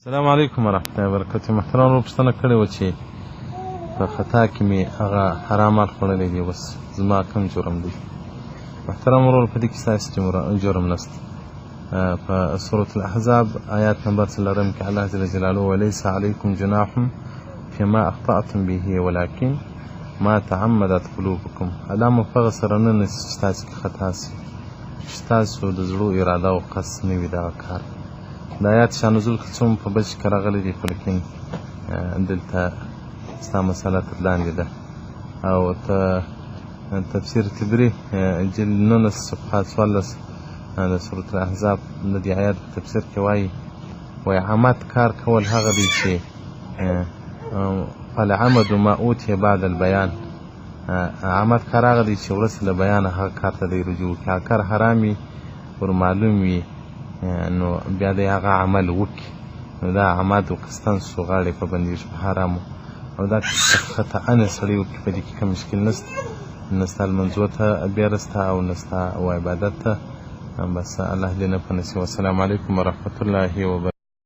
السلام علیکم ورحمت الله وبرکاته. محترم ورور پوښتنه کړې وه چې په خطا کې مې هغه حرام مال خوړلی دی، اوس زما کوم جرم دی؟ محترم ورور، په دې کې ستاسو جرم نشته. په سورة الاحزاب آیات نمبر 4 کې الله جل جلاله: وليس علیکم جناح فيما اخطأتم به ولكن ما تعمدت قلوبكم. الله مو په هغه سره نه نیسي چې تاسو کې خطا سي، چې ستاسو د زړو اراده او قصد نه وي دغه کار. د آیات شان نزول که څه هم په بل شي کې راغلی دی، خو لیکن دلته ستا مسله تر لاندې ده. او ته تفسیر تبري جلد 19 صفحه 14 د سورة الاحزاب د دې آیات په تفسیر کې وایي، وایي عمد کار کول هغه دی چې فالعمد ما اوتي بعد البیان. عمد کار هغه دی چې وروسته له بیانه هغه کار ته دی رجوع وکړي. هغه کار حرام وي، ور معلوم وي، نو بیا دی هغه عمل وکړي، نو دا عمد و قصداً سو، غاړې په بندېږي په حرامو. او دا خطأ سړی وکړي، په دې کې کوم مشکل نشته، نه ستا لمونځو ته بېره سته او نه ستا و عبادت ته. بس الله دې نه په نصیب. والسلام علیکم ورحمت الله وبرکاته.